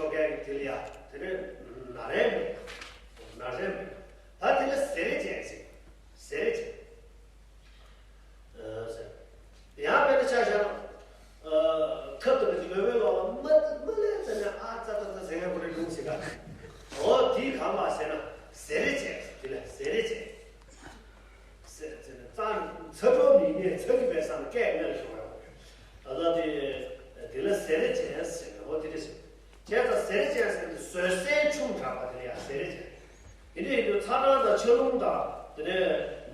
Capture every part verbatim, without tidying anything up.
ཤོག་ཁའི་དེ་ལ་ཡ་དེ་ནས་ན་རན་མེད། ན་རན་མེད། ད་དེ་ལ་ཟེར་ཅན་ཟེར། ཟེར་ཅན། ཨ་ཟེར། ཡང་དཔེར་ན་ཆ་བཞག་ན། ཨ་ཁབ་ཏུ་ནི་ལོས་མེད་ལོག་ལ་མ་མ་ལས་ཙམ་ནས་ཨ་ཙ་ཙ་ཙ་ཟེར་ཡང་ཁོ་རེ་ལུང་ཟེར་ག་འོ་དེའི་གང་བ་ཟེར་ན་ཟེར་ཅན་ཟེར། དེ་ལ་ཟེར་ཅན། ཟེར་ཟེར་ནས་རྩ་ནས་ཚ་གྲོགས་མི་ཉན་ཚ་གི་བས་སམ་སྐད་ངན་ལ་ཤོར་བ། ད་ལྟ་དེ་དེ་ལ་ཟེར་ཅན་ཟེར་ནས་འོ་དེ་འདྲ་ཟེར། བྱས་ཙང་ཟེར་ཅན་ཟེར་ནས་བཟོད་བསྲན་ཆུང་དྲགས་པ་དེ་ལ་ཡང་ཟེར་ཅན། དེ་འདྲ་ཡིན་དུས་ཚ་གྲང་དང་ཆ་ལུང་དང་དེ་ནས་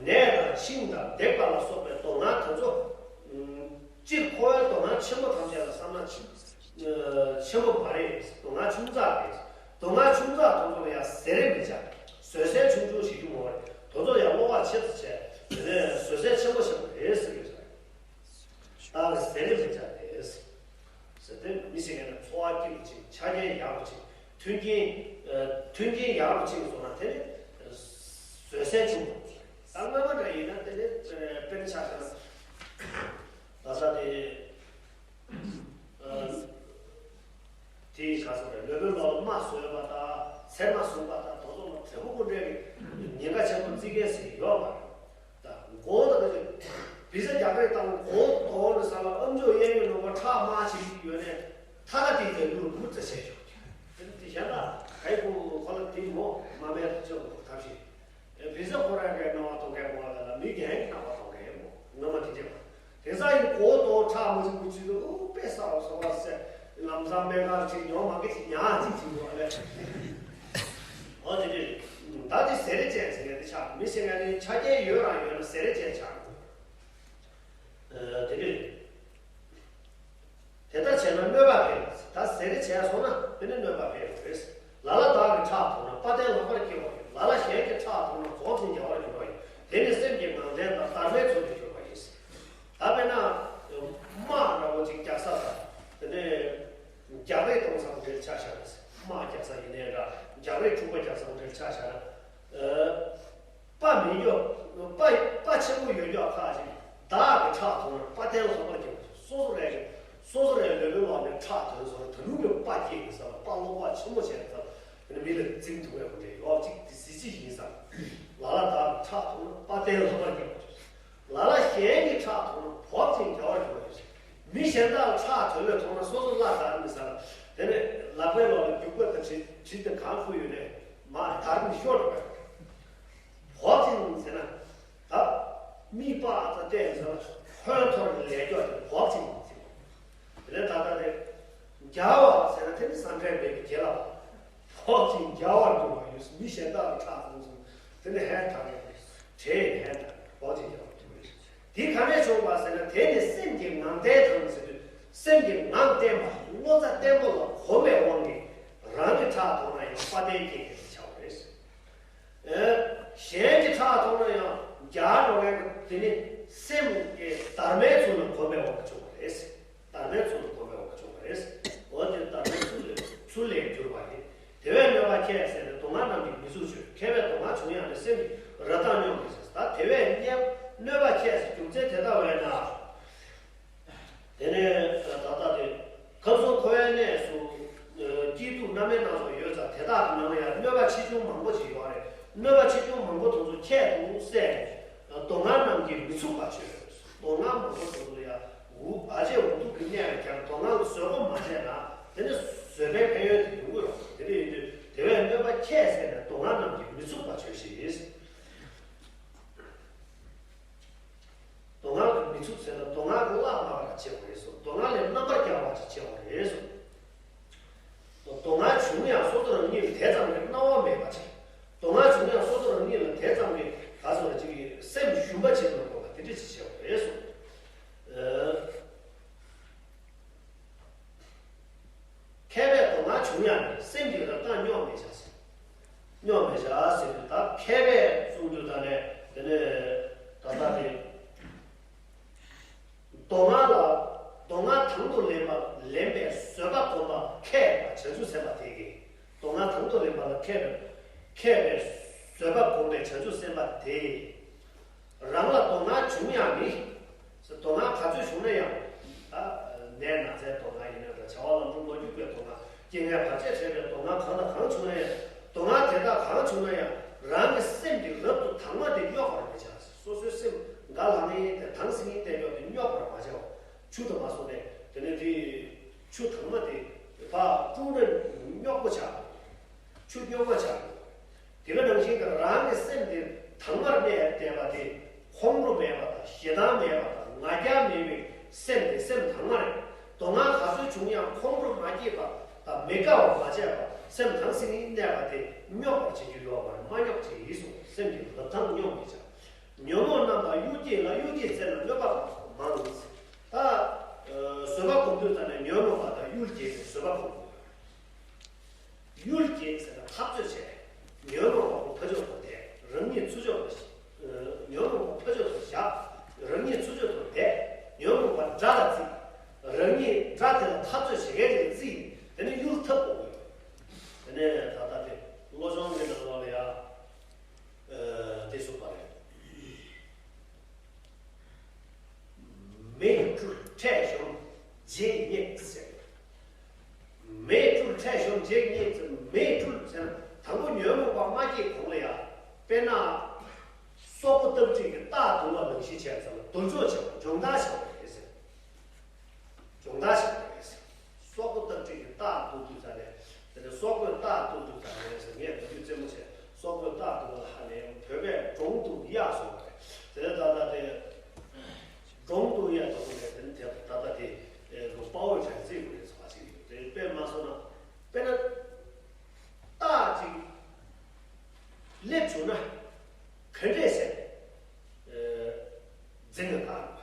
ནད་དང་འཆིང་དང་སྡིག་པ་ལ་སོགས་པའི་སྡུག་བསྔལ་དེ་ཚོ། སྤྱིར་འཁོར་བའི་སྡུག་བསྔལ་ཆེན་པོ་ཐམས་ཅད་ལ་བསམ་ན་ཆེ་ཆེན་པོ་མ་རེད། སྡུག་བསྔལ་ཆུང་ཙག་རེད། སྡུག་བསྔལ་ཆུང་ཙག་དེ་ཚོ་ལ་ཡང་ཟེར་མི་བྱ། བཟོད་བསྲན་ཆུང་ཆུང་ཞིག་རྒྱུ་མ་རེད། དེ་ཚོ་ལ་ཡང་བློ་ཁོག་ཆེ་ཙམ་བྱས་དེ་ནས་བཟོད་བསྲན་ཆེན་པོ་བྱེད་དགོས་རེད་ཟེར་གྱི་ཡོད་ས་རེད། ད་ཟེར་མི་བྱ་རེད། ཟེར་ཏེ་མི་ཞིག་ཡིན་ན་འཚོ་བ་སྐྱིད་པོ་ཅིག་ཆ་རྐྱེན་ཡག་པོ་ཅིག་མཐུན་རྐྱེན། ཨ་མཐུན་རྐྱེན་ཡག་པོ་ཅིག་བཟོ་ན་དེ་ནི་བཟོད་བསྲན་ཆུང་དགོས། ད་སྔ་མ་འདྲ་ཡིན་ན་དེ་ནི་དཔེར་ན་ཆ་བཞག་ན། ད་ལྟ་དེ། ཨ་དེའི་ག་ས་རེད། ལུས་པོའི་ལོགས་ལ་རྨ་བཟོས་པ་དང་ཚེར་མ་བཟུང་པ་དང་དེ་ཚོ་ལ་བྲེ་པོ་ཀུན་འདྲེ་གི་ཉེན་ཁ་ཆེན་པོ་བརྩི་མཁན་ཟེར་ཡོད་མ་རེད། ད་མགོ་ད་ག་ཅིག་བི་ཟ་རྒྱག་རེས་བཏང་མགོ་དོར་ནས་ས་ལ་ཨམ་ཅོག་གཡས་གཡོན་ནང་པ་ཁྲག་དམར་ཆེ་ཡོད་ནས་ཐ་ན་དེའི་རྒྱབ་ལུག་མུ་ཙ་བྱས་ཆོག་གི། དེ་ནི་དེ་གཞན་ལ་གའི་ཁོ་ཁོ་ལ་དེ་མོ་མ་མེད་ཅོག་ཐབས་ཤེས། བི་ཟ་ཁོ་རང་གི་སྣང་བ་གཏོང་མཁན་མོ་ལ་ལ་མི་རྒན་གྱི་སྣང་བ་གཏོང་མཁན་མོ་ངོ་མ་དེ་འདྲ་བ། དེང་སང་ཡི་གོ་དོ་ཁྲག་མ་ཅིག་མུ་ཅིག་ཏུ་ཨུ་དཔེ་ས་བ་སོ་བ་སེ་ལམ་སང་སྨན་ཁང་ཅིག་ཉོ་མ་གི་ཅིག་ཉག་ཅིག་ཅིག་འདུག་ཨ་ལེ། ཨོ་དེ་དེ་ད་དེ་ཟེར་ཅན་ཟེར་ནས་དེ་ཆགས་མི་ཟེར་ནས་ཆ་རྐྱེན་ཡོད་རང་ཡོད་ན་ཟེར་ཅན་ཆགས་འདུག་ཨ་དེ་དེ། དེ་ལྟར་བྱས་ན་གནོད་པ་འཕེལ། ད་ཟེར་བྱས་སོང་ན་དེ་ནི་གནོད་པ་འཕེལ་བ་རེད། ལ་ལ་བདག་གི་ཁྲག་འཐུང་ན་དཔའ་རྟེན་ལྷག་པར་སྐྱེ་བ་ཡིན། ལ་ལ་གཞན་གྱི་ཁྲག་འཐུང་ན་བོགས་འཛིན་རྒྱལ་བར་འགྱུར་བ་ཡིན། དེ་ནི་སེམས་ཀྱི་ངང་བརྟན་དང་སྡར་མའི་ཚུལ་དུ་གྱུར་པ་ཡིན། ད་དཔེར་ན་དམག་འདྲ་བོ་ཅིག་རྒྱག་ས་དང་དེ་ནས་རྒྱག་རེས་གཏོང་ས་འདྲ་ཆ་བཞག་ན། དམག་རྒྱག་ས་ཡིན་ནའི་འདྲ་རྒྱག་རེས་འཁྲུག་པ་རྒྱག་ས་འདྲ་ཆ་བཞག་ན། དཔའ་མི་ཡོད། དཔའ་དཔའ་ཆེན་པོ་ཡོད་ཀྱང་ཁག་ཅིག་བདག་གི་ཁྲག་འཐུང་ན་དཔའ་རྟེན་ལྷག་པར་སྐྱེ་བ། སོ་སོ་རེ་སོ་སོ་རེ་ལུས་པོའི་འོག་ནས་ཁྲག་འཐུང་སོང་ན་ད་ནུབ་ཀྱི་དཔའ་སྐྱེ་གི་ས་ལ་དཔའ་བློ་ཁོག་ཆེན་པོ་བྱས་ཙང་དེ་ནི་མི་ལ་འཛིང་ཐུབ་པའི་གོ་འདྲ་ཡོད་ཅིག་དེ་གཟི་བརྗིད་ཡིན་ས། ལ་ལ་བདག་གི་ཁྲག་འཐུང་ན་དཔའ་རྟེན་ལྷག་པར་སྐྱེ་བ། ལ་ལ་གཞན་གྱི་ཁྲག་འཐུང་ན་བོགས་འཛིན་རྒྱལ་བར་འགྱུར་བ་ཡིན། མི་གཞན་དག་ལ་ཁྲག་དོན་ལས་མཐོང་ན་སོ་སོ་བླ་དར་མི་ས་ལ་དེ་ནི་ལག་པའི་ལོགས་ལ་རྒྱུག་པ་དང་གྲི་གྲི་དང་གང་ཁུར་ཡོད་ནས་མ་དར་མི་ཤོར་འགྲོ་བ། བོགས་འཛིན་ཟེར་ན། ད་མི་དཔའ་ཙ་བལྟས་ཟེར་ན་ཧོན་ཐོར་གྱི་ལས་སྐྱོ་དེ་བོགས་འཛིན་ཟེར། དེ་ནས་ད་ལྟ་དེ་རྒྱལ་བ་ཟེར་ན་དེ་ནི་སངས་རྒྱས་མེད་པའི་རྒྱལ་ལ་བོགས་འཛིན་རྒྱལ་བར་འགྱུར་བ་ཡོད། མི་གཞན་དག་ལ་ཁྲག་འཐུང་སོང་དེ་ནི་ཧན་ཐང་ཡོད་རེད། དེ་ཡིན་ཧན་ཐང་བོགས་འཛིན་རྒྱལ་བར་འགྱུར་བ་རེད། དེ་ག་ནས་བྱུང་བ་ཟེར་ན་དེ་ནི་སེམས་ཀྱི་ངང་བརྟན་དང་ཟེར་དུས་སེམས་ཀྱི་ངང་བརྟན་པ་བློ་རྩ་བརྟན་པོ་ལ་གོམས་པའི་དབང་གིས་རང་གི་ཁྲག་འཐུང་ན་ཡང་དཔའ་རྟེན་སྐྱེ་མཁན་དེ་ཆགས་པ་རེད། གཞན་གྱི་ཁྲག་འཐུང་ན་ཡང་རྒྱལ་འགྲོ་མཁན་དེ་ནི་སེམས་ཀྱི་སྡར་མའི་ཚུལ་ལ་གོམས་པའི་འོག་ཏུ་བྱུང་བ་རེད། སྡར་མའི་ཚུལ་ལ་གོམས་པའི་འོག་ཏུ་བྱུང་བ་རེད། འོ་དེ་སྡར་མའི་ཚུལ་ལས་ཚུལ་ལས་གྱུར་པ་ཡིན། དེ་བས་གནོད་པ་ཁྱད་བསད་ནས་སྡུག་བསྔལ་རྣམས་ཀྱིས་མི་ཚུགས་བྱོས། མཁས་པས་སྡུག་བསྔལ་བྱུང་ཡང་ནི་སེམས་ཀྱིས་རབ་དང་སྙོམས་པར་བྱས། ད་དེ་བས་གནོད་པ་ཁྱད་བསད་རྒྱུ་མཚན་དེ་ལྟ་བས་ན། དེ་ནས་ད་ལྟ་དེ་ཁམས་གསུམ་འཁོར་བའི་གནས་སུ་སྐྱིད་སྡུག་སྣ་མིན་སྣ་ཚོགས་ཡོད་ཙང་དེ་དག་གི་ནང་ལ་ཡང་གནོད་པ་ཆེ་ཆུང་མང་པོ་ཞིག་ཡོད་རེད། གནོད་པ་ཆེ་ཆུང་མང་པོ་དེ་ཚོ་ཁྱད་དུ་བསད་ནས་སྡུག་བསྔལ་རྣམས་ཀྱིས་མི་ཚུགས་པར་བྱོས། སྡུག་བསྔལ་མང་པོ་དེ་ཚོ་ལ་ཡང་འུ་བ་ཆད་འུ་ཐུག་གི་གནས་ལ་ཀྱང་སྡུག་བསྔལ་ལ་བཟོད་སྒོམ་མ་བྱས་ན་དེ་ནི་བཟོད་པའི་ཕན་ཡོན་དེ་ཡོང་གི་རེད། དེ་འདྲ་ཡིན་དུས་དེ་བས་གནོད་པ་ཁྱད་བསད་ནས་སྡུག་བསྔལ་རྣམས་ཀྱིས་མི་ཚུགས་པར་བྱོས་ཤིག། སྡུག་བསྔལ་གྱིས་མི་ཚུགས་ཟེར་ན་སྡུག་བསྔལ་གྱིས་གླགས་མ་པ་ཅིག་བྱེད་དགོས་རེད་གསུངས། སྡུག་བསྔལ་ལས་རྣམ་པར་རྒྱལ་བ་ཅིག་བྱེད་དགོས་རེད་གསུངས། སྡུག་བསྔལ་བྱུང་ཡང་སོ་སོ་རང་ཉིད་ལ་དེ་ཙམ་གྱི་སྣང་བ་མེད་པ་ཅིག་སྡུག་བསྔལ་བྱུང་ཡང་སོ་སོ་རང་ཉིད་ལ་དེ་ཙམ་གྱི་ག་ཟེར་བ་ཅིག་གི་སེམས་ཞུམ་པ་བྱེད་མི་དགོས་པ་དེ་འདྲ་ཅིག་བྱེད་དགོས་རེད་གསུངས། ཨ། མཁས་པས་སྡུག་བསྔལ་བྱུང་ཡང་ནི་སེམས་ཀྱིས་རབ་དང་སྙོམས་མི་བྱ་ཟེར། སྙོམས་མི་བྱ་ཟེར་དུས་ད་མཁས་པས་གསུང་རྒྱུ་ད་ནས་དེ་ནས་ད་ལྟ་དེ་སྡུག་བསྔལ་ལ་སྡུག་བསྔལ་དང་དུ་ལེན་པ་ལེན་པའི་བཟོད་པ་སྒོམ་པ་མཁས་པ་བྱང་ཆུབ་སེམས་དཔའ་དེ་གིས་སྡུག་བསྔལ་དང་དུ་ལེན་པ་ལ་མཁས་པའི་མཁས་པའི་བཟོད་པ་སྒོམ་པའི་བྱང་ཆུབ་སེམས་དཔའ་དེ། རང་ལ་སྡུག་བསྔལ་བྱུང་ཡང་ནི། སྡུག་བསྔལ་ག་ཚོད་བྱུང་ན་ཡང་། ཨ། ནད་ན་ཚའི་སྡུག་བསྔལ་ཡིན་ན་འདྲ། བྱ་བ་ལམ་འགྲོ་མ་འགྲིག་པའི་སྡུག་བསྔལ། རྐྱེན་ངན་བར་ཆད་བྱས་པའི་སྡུག་བསྔལ་གང་དང་གང་བྱུང་ན་ཡང་། སྡུག་བསྔལ་དེ་དག་གང་བྱུང་ན་ཡང་། རང་གི་སེམས་ཀྱིས་རབ་ཏུ་དྭངས་མ་དེ་སྙོག་པར་མི་བྱ། སོ་སོའི་སེམས་དགའ་ལྷང་ངེ་དེ་དྭངས་སིང་ངེ་བསྡད་ཡོད་དེ་སྙོག་པར་མ་བྱའོ། ཆུ་དང་མ་སོང་ནས་དེ་ནས་དེ་ཆུ་དྭངས་མ་དེ་ཕར་བཀྲུས་ན་རྙོག་པོ་ཆགས། ཆུ་རྙོག་མ་ཆགས། དེ་ག་ནང་བཞིན་དུ་རང་གི་སེམས་དེ་དྭངས་མར་གནས་བསྡད་པ་དེ་ཁོང་ཁྲོ་མེད་པ་དང་ཞེ་སྡང་མེད་པ་དང་ང་རྒྱལ་མེད་པའི་སེམས་དེ་སེམས་དྭངས་མ་རེད། སྡུག་བསྔལ་ག་ཚོད་བྱུང་ཡང་ཁོང་ཁྲོ་མ་སྐྱེས་པ་དང་མི་དགའ་བ་མ་བྱས་པ་སེམས་དྭངས་སིང་ངེ་གནས་པ་དེ་སྙོག་པར་བྱེད་རྒྱུ་ཡོད་མ་རེད། མ་སྙོག་བྱེད་ཡིན་གསུངས། སེམས་ཀྱི་རབ་དྭངས་སྙོག་མི་བྱ། ཉོན་མོངས་རྣམས་དང་གཡུལ་འགྱེད་ལ། གཡུལ་འགྱེད་བྱས་ན་གནོད་པ་མང་། ད་བཟོད་པ་སྒོམ་དུས་ཙམ་ནས་ཉོན་མོངས་པ་དང་གཡུལ་འགྱེད་ཀྱི་བཟོད་པ་སྒོམ་དགོས། གཡུལ་འགྱེད་ཟེར་ན་འཐབ་རྩོད་བྱས། ཉོན་མོངས་པ་ཁོ་ཕར་ཕྱོགས་སུ་བསྡད། རང་ཉིད་ཚུར་ཕྱོགས་སུ། ཉོན་མོངས་པ་ཕར་ཕྱོགས་སུ་བཞག་རང་ཉིད་ཚུར་ཕྱོགས་སུ་བསྡད། ཉོན་མོངས་པ་དགྲ་ལ་བརྩི། རང་ཉིད་དགྲ་དེ་ལ་འཐབ་རྩོད་བྱེད་མཁན་ཅིག་བརྩི། དེ་ནས་གཡུལ་འཐབ་དགོས་ཀྱི་ཡོད། དེ་ནས་ད་ལྟ་དེ་བློ་སྦྱོང་གི་ནང་ལོགས་ལ་ཡ། ཨ། དེ་གསུངས་པ་རེད། མེ་སྦྲུལ་འཕྲལ་གཞོམ་བརྗེད་རྙེད་ཟེར། མེ་སྦྲུལ་འཕྲལ་གཞོམ་བརྗེད་རྙེད་ཟེར། མེ་སྦྲུལ་ཟེར་ན་དང་པོ་ཉོན་མོངས་པ་མ་སྐྱེས་གོང་ལ་ཡ། དཔེར་ན། སོག་པོ་སྟབས་འགྲིག་གི་རྟ་རྡུང་བ་ནང་བཞིན་བྱས་ཙང་རྡུལ་འཇོག་བྱེད་པ་སྦྱོང་བརྡར་བྱེད་པ་རེད་ཟེར། སྦྱོང་བརྡར་བྱེད་པ་རེད་ཟེར། སོག་པོ་སྟབས་འགྲིག་གི་རྟ་རྡུང་དུས་ཙམ་ནས། དེ་ནས་སོག་པོས་རྟ་རྡུང་དུས་ཙམ་ནས་ཟེར། ངས་ད་དུས་རྩེད་མོ་བྱས། སོག་པོས་རྟ་རྡུང་བ་ཧ་ལས་ཡོང་། བོད་པས་འབྲོང་རྡུང་གཡག་སོང་བ་རེད། དེ་ནས་ད་ལྟ་དེ་འབྲོང་རྡུང་གཡག་ད་དུ་ནས་དེ་ནས་དེ་ད་ལྟ་དེ་དཔའ་བོའི་གྲལ་རྩེད་དགོས་རེད་ཟེར་བ་ཞིག་ཡོད། དེ་དཔེ་མ་སོང་ན། དཔེར་ན། རྟ་ཅིག་སླེབས་བྱུང་ན་ག་འདྲས་བྱས་ནས་འཛིང་ག་བཀག་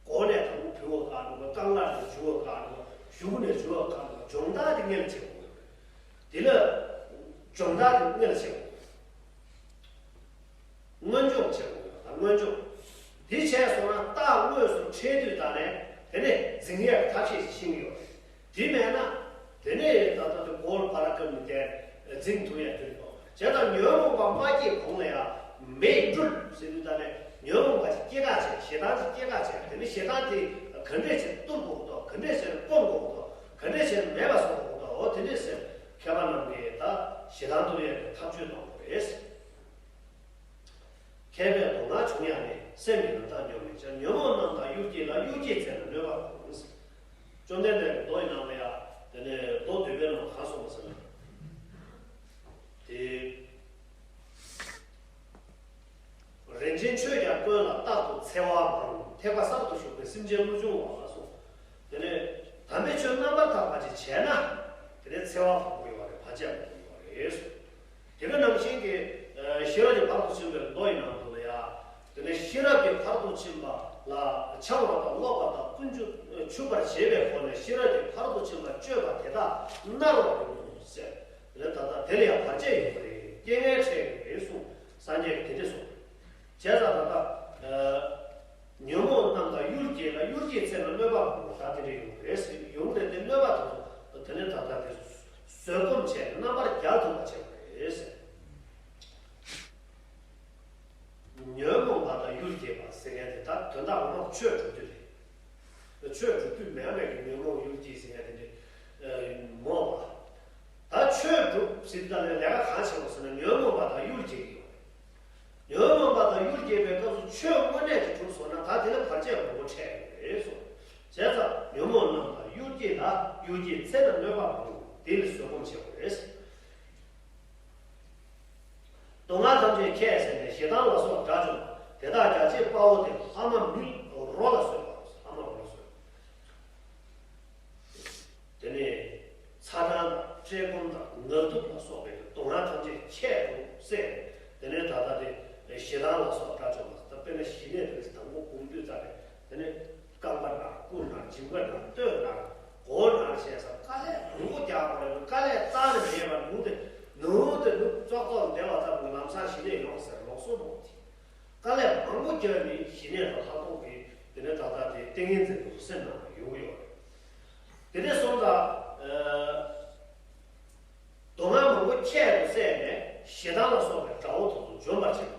འགྲོ་ག། མགོ་ནས་དང་པོ་བུད་པ་བཀག་འགྲོ་ག། རྐང་ལག་ནས་འཇུ་བ་བཀག་འགྲོ་ག། གཞུག་གུ་ནས་འཇུ་བ་བཀག་འགྲོ་ག། སྦྱོང་བརྡར་དེ་སྔོན་ལ་བྱེད་དགོས། དེ་ལ་སྦྱོང་བརྡར་དེ་སྔོན་ལ་བྱེད་དགོས། སྔོན་སྦྱོང་བྱེད་དགོས་ཡོད་ལ། སྔོན་སྦྱོང་། དེ་བྱས་སོང་ན་རྟ་དངོས་སུ་འཕྲད་དུས་ད་ནས་དེ་ནས་འཛིང་ཡས་ཐབས་ཤེས་ཤིག་ཤེས་ཀྱི་ཡོད་རེད། དེ་མེད་ན། དེ་ནས་ད་ལྟ་དུ་གོ་ལ་བར་སྐབས་ནས་དེ་འཛིང་ཐུབ་ཡ་དུས་ཐོག་བྱས་ཙང་ཉོན་མོངས་པ་མ་སྐྱེས་གོང་ལ་ཡང་མེ་སྦྲུལ་ཟེར་དུས་ད་ནས་ཉོན་མོངས་པ་ཅིག་སྐྱེ་ག་བྱས། ཞེ་སྡང་ཅིག་སྐྱེ་ག་བྱས། དེ་ནས་ཞེ་སྡང་དེ་ག་འདྲས་བྱས་བཏུལ་དགོས་འདུག་ག་འདྲས་བྱས་སྤོང་དགོས་འདུག་ག་འདྲས་བྱས་མེད་པ་བཟོ་དགོས་འདུག་འོ་དེ་འདྲས་ཟེར། མཁས་པ་རྣམས་ཀྱིས་ད་ཞེ་སྡང་བཏུལ་ཡས་ཀྱི་ཐབས་བྱུས་གཏོང་དགོས་རེད། མཁས་པས་སྡུག་བསྔལ་བྱུང་ཡང་ནི། སེམས་ཀྱི་རབ་དྭངས་སྙོགས་མི་བྱ། ཉོན་མོངས་རྣམས་དང་གཡུལ་འགྱེད་ལ། གཡུལ་འགྱེད་བྱས་ན་གནོད་པ་མང་། བཅོམ་ལྡན་འདས་ཀྱིས་མདོ་ཡི་ནང་ལ་ཡང་དེ་ནས་མདོ་སྡུད་པའི་ནང་གང་གསུངས་པ་ཟེར་ན། དེ། རིན་ཆེན་ཆོས་ཀྱང་དཀོན་ལ་རྟག་ཏུ་འཚེ་བ་མང་། ཐེག་པ་གསར་དུ་ཞུགས་པའི་སེམས་ཅན་བསླུ་བྱུང་བ་ལ་སོགས། དེ་ནས་དམ་པའི་ཆོས་རྣམ་པར་དག་པ་ཅིག་བྱས་ན། དེ་ནས་འཚེ་བ་མང་པོ་ཡོད་རེད། བར་ཆད་མང་པོ་ཡོད་རེད། དེ་ག་ནང་བཞིན་གྱི་ཤེས་རབ་ཀྱི་ཕ་རོལ་ཏུ་ཕྱིན་པའི་མདོ་ཡི་ནང་དུ་ལ་ཡང་། དེ་ནས་ཤེས་རབ་ཀྱི་ཕ་རོལ་ཏུ་ཕྱིན་པ་ལ་འཆང་བ་དང་ཀློག་པ་དང་ཀུན་ཆུབ་པར་བྱེད་པའི་སྒོ་ནས་ཤེས་རབ་ཀྱི་ཕ་རོལ་ཏུ་ཕྱིན་པ་སྤྱོད་པ་དེ་དག་མནར་བར་འགྱུར་རོ་ཟེར། དེ་ནས་ད་ལྟ་དེ་ལ་ཡང་བར་ཆད་ཡོད་པ་རེད། རྐྱེན་ངན་འཕྲད་ཡོད་པ་རེད་གསུངས། སངས་རྒྱས་ཀྱིས་དེ་འདྲས་གསུངས། བྱས་ཙང་ད་ལྟ། ཉོན་མོངས་རྣམས་དང་གཡུལ་འགྱེད་ལ། གཡུལ་འགྱེད་བྱས་ན་གནོད་པ་མང་པོ། ད་དེ་འདྲ་ཡོང་གི་རེད་ཟེར། ཡོང་ནས་དེ་གནོད་པ་དང་དེ་ནས་ད་ལྟ་དེ་བཟོད་སྒོམ་བྱས་ནས་རྣམ་པར་རྒྱལ་ཐུབ་པ་བྱེད་དགོས་རེད་ཟེར། ཉོན་མོངས་པ་དང་གཡུལ་འགྱེད་པ་ཟེར་མཁན་དེ་ད་དོན་དག་ངོ་མ་ཆོས་སྒྲུབ་དུས་རེད། ཆོས་སྒྲུབ་དུས་མེད་མེད་ཀྱི་ཉོན་མོངས་གཡུལ་འགྱེད་ཟེར་མཁན་དེ་འདྲ་མོ་བ། ད་ཆོས་སྒྲུབ་ཟེར་དུས་ད་ལས་ཀ་གང་བྱེད་དགོས་ཟེར་ན་ཉོན་མོངས་པ་དང་གཡུལ་འགྱེད་ཀྱི་ཡོད་རེད། ཉོན་མོངས་པ་དང་གཡུལ་འགྱེད་པའི་སྐབས་སུ་ཆོས་དངོས་གནས་ཀྱི་གྲུབ་སོང་ན་ད་དེ་ལ་བར་ཆད་མང་པོ་འཕྲད་ཡོད་རེད་གསུངས། བྱས་ཙང་ཉོན་མོངས་རྣམས་དང་གཡུལ་འགྱེད་ལ། གཡུལ་འགྱེད་བྱས་ན་གནོད་པ་མང་པོ། དེ་ལ་བཟོད་སྒོམ་བྱེད་དགོས་རེད། སྡུག་བསྔལ་ཐམས་ཅད་ཁྱེད་བསད་ནས། ཞེ་སྡང་ལ་སོགས་དགྲ་བཅོམ་པ། དེ་དག་རྒྱ་ཆེའི་དཔའ་བོ་སྟེ། ལྷ་མ་མི་རོ་ལ་སོགས་པ། ལྷ་མ་རོ་ལ་སོགས། དེ་ནས་ཚ་གྲང་དང་བཀྲེས་སྐོམ་དང་ངལ་དུབ་ལ་སོགས་པའི་སྡུག་བསྔལ་ཐམས་ཅད་ཁྱེད་དུ་བསད། དེ་ནས་ད་ལྟ་དེ་ཞེ་སྡང་ལ་སོགས་དགྲ་བཅོམ་པ། ད་དཔེར་ན་ཞི་གནས་དེ་དང་པོ་སྒོམ་དུས་ཙམ་པས་དེ་ནས་རྐང་པ་ན་རྐུ་ན་མཇིང་པ་ན་སྟོད་ན་མགོ་ན་བྱས་ཙང་དཀའ་ལས་མང་པོ་རྒྱག་དགོས་རེད། དཀའ་ལས་རྩ་ནས་མེད་པར་ནུབ་དེ་ནུབ་དེ་ནུབ་ཙོག་ཙོག་བསྡད་པ་ཙམ་གྱིས་ལམ་སང་ཞི་གནས་ཡོང་ཟེར་ལོག་སོང་མོ་དེ། དཀའ་ལས་མང་པོ་བརྒྱབ་ནས་ཞི་གནས་དང་ལྷག་མཐོང་གི་དེ་ནས་ད་ལྟ་དེ་ཏིང་ངེ་འཛིན་དུ་སེམས་ནང་ཡོང་གི་ཡོད་རེད། དེ་ནས་སོང་ཙང་། སྡུག་བསྔལ་མང་པོ་ཁྱད་དུ་བསད་ནས་ཞེ་སྡང་ལ་སོགས་པའི་དགྲ་བོ་དེ་ཚོ་འཇོམས་པར་བྱེད་པ།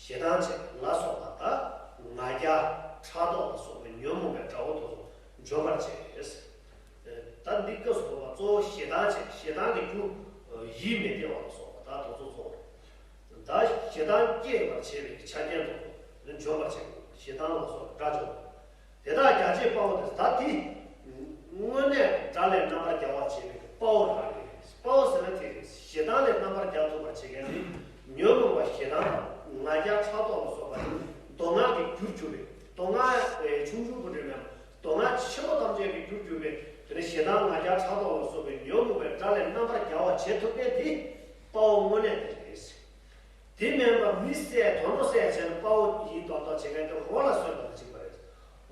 ཞེ་སྡང་བྱེད་ལ་སོགས་པ་དང་ང་རྒྱལ་ཕྲག་དོག་ལ་སོགས་པའི་ཉོན་མོངས་པའི་དགྲ་བོ་དེ་ཚོ་འཇོམས་པར་བྱེད། ད་འདི་སྐབས་སུ་བབ་ གཙོ་བོ་ཞེ་སྡང་བྱས། ཞེ་སྡང་གི་རྒྱུ་ཡིད་མི་བདེ་བ་ལ་སོགས་པ་དག་དེ་ཚོ་གཙོ་བོ་རེད། ད་ཞེ་སྡང་སྐྱེ་བར་བྱེད་པའི་ཆ་རྐྱེན་དུ་འཇོམས་པར་བྱེད། ཞེ་སྡང་ལ་སོགས་པ་དགྲ་འཇོམས། དེ་དག་རྒྱ་ཆེའི་དཔའ་བོ་དེ། ད་དེ་དངོས་གནས་དགྲ་ལས་རྣམ་པར་རྒྱལ་བར་བྱེད་པའི་དཔའ་བོ་རང་རེད། དཔའ་བོ་ཟེར་ན་དེ་རེད། ཞེ་སྡང་ལས་རྣམ་པར་རྒྱལ་ཐུབ་པར་བྱེད་མཁན་དེ། ཉོན་མོངས་པ་ཞེ་སྡང་དང་ང་རྒྱལ་ཕྲག་དོག་ལ་སོགས་པ་དེ་མདོ་སྔགས་ཀྱི་རྒྱུར་གྱུར་པའི། མདོ་སྔགས་ཆུང་ཆུང་དུ་འདྲེས་མེད། མདོ་སྔགས་ཆེན་པོ་ཐམས་ཅད་ཀྱི་རྒྱུར་གྱུར་པའི་དེ་ནི་ཞེ་སྡང་ང་རྒྱལ་ཕྲག་དོག་ལ་སོགས་པའི་ཉོན་མོངས་པའི་དགྲ་ལས་རྣམ་པར་རྒྱལ་བར་བྱེད་ཐུབ་མཁན་དེ་དཔའ་བོ་དངོས་གནས་དེ་རེད། དེ་མིན་པ་མི་བསད་དུད་འགྲོ་བསད་བྱས་ནས་དཔའ་བོ་ཡིན་མདོག་མདོག་བྱེད་མཁན་དེ་རོ་ལ་གསོད་པ་དང་གཅིག་པ་རེད།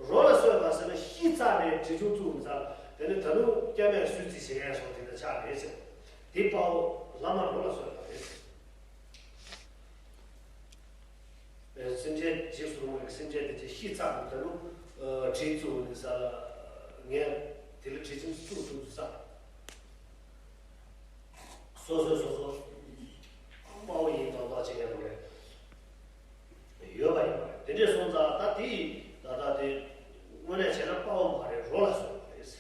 རོ་ལ་གསོད་པ་ཟེར་ན་ཤི་ཚར་ནས་འབྲས་ཆུང་བཙུགས་མི་ཚར། དེ་ནི་ད་དུང་སྐྱ་མེར་གསོད་རྩིས་བྱེད་མཁན་སོགས་དེ་འདྲ་ཆགས་རེད་ཟེར། དེ་དཔའ་བོ་ལྷ་མ་རོ་ལ་གསོད་པ་རེད། སེམས་ཅན་རྗེས་སུ་རུང་བའི་སེམས་ཅན་དེ་ཚོ་ཤི་ཚར་ནས་ད་དུང་འབྲས་བཙུགས་ནས་ས་ལ་ངས་དེ་ལ་འབྲས་ཆུང་བཙུགས་ཐུབ་ས། སོ་སོས་སོ་སོ་དཔའ་བོ་ཡིན་མདོག་མདོག་བྱེད་མཁན་རེད། ཡོད་པ་ཡིན་པ་རེད། དེ་འདྲས་སོང་ཙང་ད་དེ་ཡིས་ད་ལྟ་དེ་དངོས་གནས་བྱས་ན་དཔའ་བོ་མ་རེད། རོ་ལ་གསོད་པ་རེད།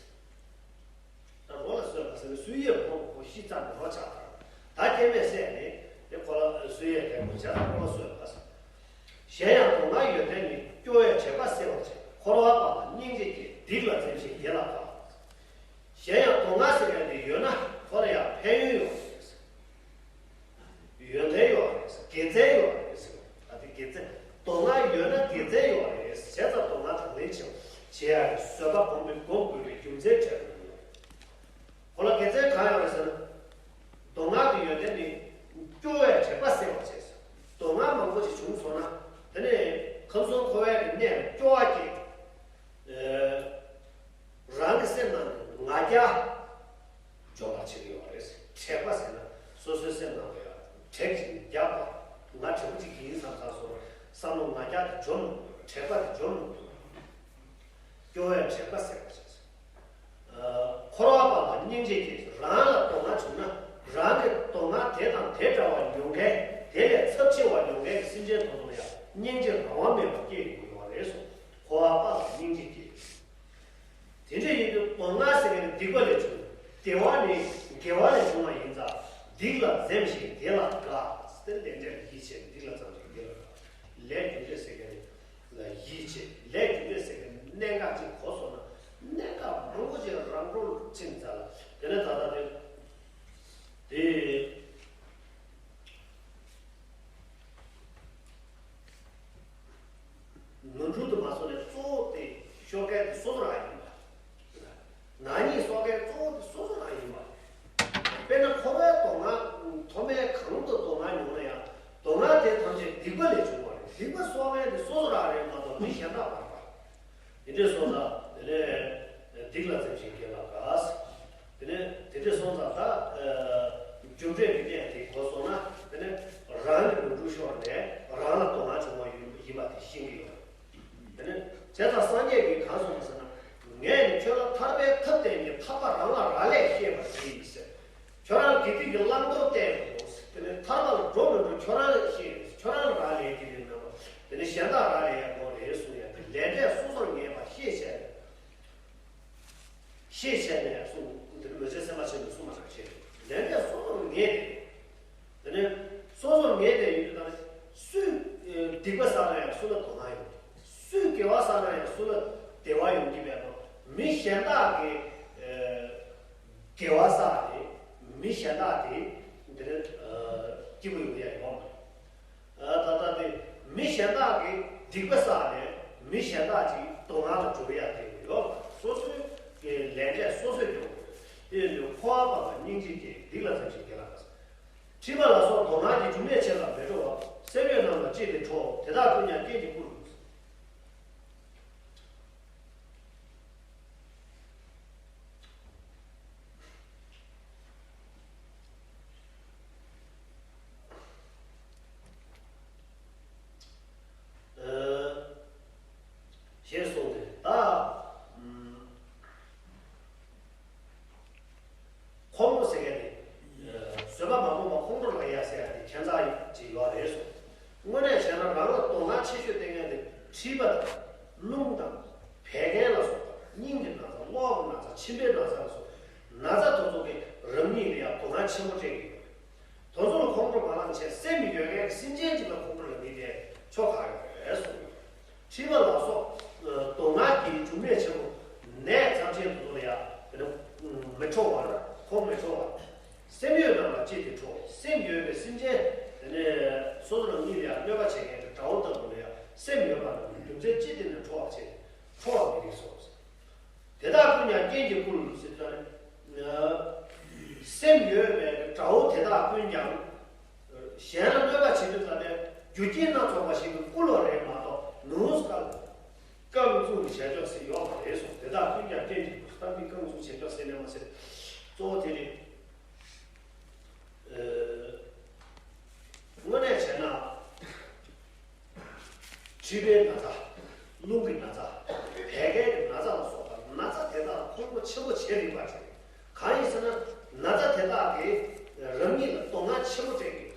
ད་རོ་ལ་གསོད་པ་ཟེར་ན་སོ་སོའི་ཕོ་བོ་ཤི་ཚར་ནས་རོ་ཆགས་པ་རེད། ད་སྐྱེ་མེད་བསད་ནས་དེ་ཁོ་ལ་སོ་སོའི་ཕོ་བོ་བྱས་ཙང་རོ་ལ་གསོད་པ་ཟེར། གཞན་ཡང་སྡུག་བསྔལ་ཡོན་ཏན་ནི། སྐྱོ་བས་དྲེགས་པ་སེལ་བར་བྱེད། འཁོར་བ་སྤངས་ལ་སྙིང་རྗེ་སྐྱེ། སྡིག་ལ་འཛེམ་ཞིང་དགེ་ལ་དགའ། གཞན་ཡང་སྡུག་བསྔལ་ཟེར་མཁན་དེ་ཡོད་ན་ཁོ་ལ་ཡང་ཕན་ཡོན་ཡོད་རེད། ཡོན་ཏན་ཡོད་རེད། དགེ་མཚན་ཡོད་རེད་ཟེར། ད་དེ་དགེ་མཚན། སྡུག་བསྔལ་ཡོད་ན་དགེ་མཚན་ཡོད་རེད། བྱས་ཙང་སྡུག་བསྔལ་དང་ལེན་བྱེད་བྱེད་ཡ་རེད། བཟོད་པ་སྒོམ་པའི་སྒོམ་དགོས་པའི་རྒྱུ་མཚན་འཕྲད་དགོས་ཡོད་རེད། ཁོ་ལ་དགེ་མཚན་གང་ཡོད་རེད་ཟེར་ན། སྡུག་བསྔལ་གྱི་ཡོན་ཏན་ནི། སྐྱོ་བས་དྲེགས་པ་སེལ་བར་བྱེད། སྡུག་བསྔལ་མང་པོ་ཞིག་བྱུང་སོང་ན་དེ་ནི་ཁམས་གསུམ་འཁོར་བའི་གནས་ལ་སྐྱོ་བ་སྐྱེ། རང་གི་སེམས་ནང་གི་ང་རྒྱལ་འཇོམས་པར་བྱེད་ཀྱི་ཡོད་རེད། དྲེགས་པ་ཟེར་ན་སོ་སོའི་སེམས་ནང་ལ་ཡང་དྲེགས་ཀྱི་རྒྱགས་པ། ང་དྲེགས་པོ་ཅིག་ཡིན་བསམ་བསམ་སོང་བསམ་བློ་ང་རྒྱལ་དེ་འཇོམས། དྲེགས་པ་དེ་འཇོམས། སྐྱོ་བས་དྲེགས་པ་སེལ་བར་བྱེད། འཁོར་བ་སྤངས་ལ་སྙིང་རྗེ་སྐྱེ། རང་ལ་སྡུག་བསྔལ་བྱུང་ན་རང་གི་སྡུག་བསྔལ་དེ་དང་དེ་འདྲ་བ་མྱོང་མཁན། དེ་ལས་ཚབས་ཆེ་བ་མྱོང་མཁན་གྱི་སེམས་ཅན་དེ་ཚོ་ལ་ཡང་སྙིང་རྗེ་རང་དབང་མེད་པར་སྐྱེ་ཡོང་གི་ཡོད་རེད་གསུངས། འཁོར་བ་སྤངས་ལ་སྙིང་རྗེ་སྐྱེ། དེ་འདྲ་ཡིན་དུས་སྡུག་བསྔལ་ཟེར་མཁན་ནི་སྡིག་པ་ལས་བྱུང་། བདེ་བ་ནི་དགེ་བ་ལས་བྱུང་བ་ཡིན་ཙང་། སྡིག་ལ་འཛེམ་ཞིང་དགེ་ལ་དགའ། དེ་ལས་འདས་ཡིད་ཆེས་སྡིག་ལ་འཛེམ་ཞིང་དགེ་ལ་དགའ། ལས་རྒྱུ་འབྲས་ཟེར་མཁན་ནི། ལ་ཡིད་ཆེས། ལས་རྒྱུ་འབྲས་ཟེར་མཁན་གནད་འགག་ཅིག་གོ་སོང་ན་གནད་འགག་མང་པོ་ཅིག་རང་གྲོལ་ཕྱིན་ཚར་ལ། དེ་ནས་ད་ལྟ་དེ་དེ་ནོར་འཁྲུལ་དུ་མ་སོང་ནས་གཙོ་བོ་དེ་ཤོར་མཁན་དེ་སོ་སོ་རང་ཡིན་པ། ན་ནིང་གསོག་མཁན་གཙོ་བོ་དེ་སོ་སོ་རང་ཡིན་པ། དཔེར་ན་འཁོར་བའི་སྡུག་བསྔལ་མཐོ་དམན་གང་དུ་སྡུག་བསྔལ་མྱོང་ན་ཡང་སྡུག་བསྔལ་དེ་ཐམས་ཅད་སྡིག་པ་ལས་བྱུང་བ་རེད། སྡིག་པ་གསོག་མཁན་དེ་སོ་སོ་རང་རེད་མ་གཏོགས་མི་གཞན་དག་མ་རེད་པ། དེ་འདྲས་སོང་ཙང་དེ་ནས་སྡིག་ལ་འཛེམ་ཞིང་དགེ་ལ་དགའ། དེ་ནས་དེ་འདྲས་སོང་ཙང་ད་རྒྱུ་འབྲས་ཀྱི་གནས་དེ་གོ་སོང་ན་དེ་ནས་རང་གི་ནོར་འཁྲུལ་ཤོར་ནས་རང་ལ་སྡུག་བསྔལ་བྱུང་བ་ཡིན་པ་དེ་ཤེས་ཀྱི་ཡོད། དེ་ནས་བྱས་ཙང་སངས་རྒྱས་ཀྱིས་གང་གསུངས་པ་ཟེར་ན། ངས་ནི་ཁྱོད་ལ་ཐར་པའི་ཐབས་བསྟན་ཏེ་ཐར་པ་རང་ལ་རག་ལས་ཤེས་པར་བགྱི་ཟེར། ཁྱོད་རང་དགེ་སྡིག་གི་བླང་དོར་བསྟན་ཡོད། དེ་ནས་ཐར་པ་ལ་འགྲོ་མི་འགྲོ་ཁྱོད་རང་ལ་ཤེས་ཡོད། ཁྱོད་རང་ལ་རག་ལས་ཀྱི་རེད་མེད་པ། དེ་ནས་གཞན་དག་རག་ལས་ཡག་པོ་རེད་གསུང་ཡ་དེ་ལས་འབྲས་སོ་སོར་ངེས་པ་ཤེས་བྱས། ཤེས་བྱས་ནས་གསུངས། འདིར་མོས་ཚལ་སེམས་དཔའ་ཆེན་པོས་གསུངས་པ་ནང་བཞིན་ལས་འབྲས་སོ་སོར་ངེས་ཏེ། དེ་ནས་སོ་སོར་ངེས་ཏེ་ཡོད་དུས་ད་ནི་སུས་སྡིག་པ་བསགས་ན་ཡང་སུ་ལ་སྡུག་བསྔལ་ཡོང་། སུས་དགེ་བ་བསགས་ན་ཡང་སུ་ལ་བདེ་བ་ཡོང་གི་མེད་པ། མི་གཞན་དག་གིས་དགེ་བ་བསགས་ཏེ་མི་གཞན་དག་དེ་འདིར་སྐྱིད་པོ་ཡོང་ཡ་ཡོད་མ་རེད། ད་ལྟ་དེ་མི་གཞན་དག་གིས་སྡིག་པ་བསགས་ནས་མི་གཞན་དག་ཅིག་སྡུག་བསྔལ་ལ་འགྲོ་གི་ཡ་དེ་ཡོད་པ། སོ་སོའི་གི་ལས་འབྲས་སོ་སོས་སྐྱོང་དགོས། དེ་ཡིན་དུས་འཁོར་བ་སྤངས་པ་སྙིང་རྗེ་སྐྱེ། སྡིག་ལ་འཛེམ་ཞིང་དགེ་ལ་དགའ། འཁྲིད་པ་ལ་སོགས་སྡུག་བསྔལ་གྱི་རྒྱུ་མེད་ཆེ་ལ་མི་སྤྲོ་བ། སེམས་ཡོད་རྣམས་ལ་ལྕེ་དེ་འཕྲོག། དེ་དག་ཀུན་ཀྱང་རྐྱེན་གྱིས་བསྐུལ་དགོས། ཞེས་གསུངས་ཏེ། ད་ཁོང་ཁྲོ་ཟེར་མཁན་དེ་བཟོད་པ་མ་སྒོམ་པ་ཁོང་ཁྲོ་ལངས་ཡ་ཟེར་ཡ་དེ་ཁྱད་མཚར་ཅིག་ཡོད་རེད་གསུངས། དངོས་གནས་བྱས་ན་རང་ལ་སྡུག་བསྔལ་ཆེ་ཤོས་བསྟན་མཁན་དེ་མཁྲིས་པ་དང་རླུང་དང་བད་ཀན་ལ་སོགས་པ། སྙིང་གི་ན་ཚ། གློ་བ་གི་ན་ཚ། མཆིན་པའི་ན་ཚ་ལ་སོགས། ན་ཚ་དེ་ཚོ་གི་རང་ཉིད་ལ་ཡང་སྡུག་བསྔལ་ཆེན་པོ་སྤྲད་ཀྱི་ཡོད་རེད། དེ་ཚོ་ལ་ཁོང་ཁྲོ་མ་ལངས་བྱས་སེམས་ཡོད་མཁན་གྱི་སེམས་ཅན་གཅིག་ལ་ཁོང་ཁྲོ་ལངས་ནི་དེ་ཆོ་ག་ཡོད་རེད་གསུངས་ཡོད། མཁྲིས་པ་ལ་སོགས་སྡུག་བསྔལ་གྱི་འབྱུང་གནས་ཆེན་པོ་ནད་ཚབས་ཆེན་དེ་ཚོ་ལ་ཡང་དེ་ནི་མི་ཁྲོ་བར་ཁོང་མི་ཁྲོ་བར། སེམས་ཡོད་རྣམས་ལ་ཅི་སྟེ་ཁྲོ། སེམས་ཡོད་པའི་སེམས་ཅན་དེ་ནི་སོ་སོ་རང་ཉིད་ལ་ཡང་གནོད་པ་བྱེད་མཁན་གྱི་དགྲ་བོ་ལྟ་བུ་ལ་ཡང་སེམས་ཡོད་པ་རྣམས་རྒྱུ་མཚན་ཅི་སྟེ་ནི་ཁྲོ་བར་བྱེད། ཁྲོ་བར་མི་རིགས་སོ། དེ་དག་ཀུན་ཀྱང་རྐྱེན་གྱིས་བསྐུལ་ཟེར་ཙང་ནི། སེམས་ཡོད་པའི་དགྲ་བོ་དེ་དག་ཀུན་ཀྱང་གཞན་ལ་གནོད་པ་བྱེད་དུས་ཙམ་པའི་རྒྱུ་རྐྱེན་སྣ་ཚོགས་པ་ཞིག་གིས་བསྐུལ་བ་རེད་མ་གཏོགས་ནུས་སྐལ། རྐང་བཙུགས་ནས་བྱས་ཆོག་ཟེར་ཡོད་མ་རེད་གསུངས། དེ་དག་ཀུན་ཀྱང་རྐྱེན་གྱིས་བསྐུལ་ཟེར་ཏེ་རྐང་བཙུགས་བྱས་ཆོག་ཟེར་ནས་མ་ཟེར། གཙོ་བོ་དེ་ནི། ཨ། དངོས་གནས་བྱས་ན། མཁྲིས་པའི་ན་ཚ། རླུང་གི་ན་ཚ། བད་ཀན་གྱི་ན་ཚ་ལ་སོགས་པ་ན་ཚ་དེ་དག་ཁོང་ཁྲོ་ཆེན་པོ་བྱེད་རིགས་པ་རེད། གང་ཡིན་ཟེར་ན་ན་ཚ་དེ་དག་གིས་རང་ཉིད་ལ་སྡུག་བསྔལ་ཆེན་པོ་སྤྲད་ཀྱི་ཡོད།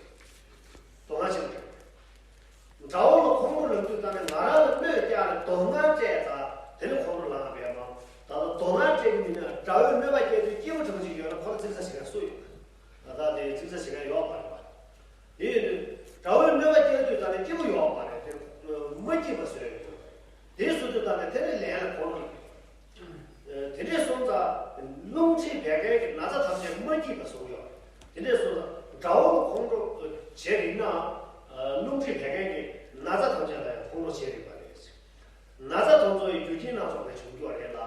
སྡུག་བསྔལ་ཆེན་པོ་སྤྲད་ཀྱི་ཡོད། དགྲ་བོ་ལ་ཁོང་ཁྲོ་ལངས་དུས་ད་ནི་ང་རང་ལ་གནོད་བསྐྱལ་ནས་སྡུག་བསྔལ་སྤྲད་ཙང་དེ་ནི་ཁོང་ཁྲོ་ལངས་པས་མ། ད་ལྟ་སྡུག་བསྔལ་སྤྲད་ཀྱི་མིན་ན་དགྲ་བོས་གནོད་པ་བསྐྱལ་དུས་སྐྱིད་པོ་གྲང་ཞིག་ཡོད་ན་ཁོ་ལ་ཙིག་ཟ་བྱེད་མཁན་སུ་ཡོད། ད་ལྟ་དེ་ཙིག་ཟ་བྱེད་མཁན་ཡོད་མ་རེད་པ། དེ་ཡིན་དུས་དགྲ་བོས་གནོད་པ་བསྐྱལ་དུས་ད་ནི་སྐྱིད་པོ་ཡོད་མ་རེད་དེ། མ་སྐྱིད་པ་བཟོས་ཡོད། དེ་བཟོ་དུས་ད་ནི་དེ་ནི་ལན་ལ་ཁོང་ཁྲོ། དེ་འདྲས་སོང་ཙང་རླུང་མཁྲིས་བད་ཀན་གྱི་ན་ཚ་ཐམས་ཅད་མ་སྐྱིད་པ་བཟོ་གི་ཡོད་རེད། དེ་འདྲས་སོང་ཙང་དགྲ་བོ་ལ་ཁོང་ཁྲོ་བྱེད་རིགས་ན། རླུང་མཁྲིས་བད་ཀན་གྱི་ན་ཚ་ཐམས་ཅད་ལ་ཡང་ཁོང་ཁྲོ་བྱེད་རིགས་པ་རེད། ན་ཚ་དེ་ཚོ་ཡི་རྒྱུ་རྐྱེན་སྣ་ཚོགས་པས་བྱུང་རྒྱུ་རེད་ལ།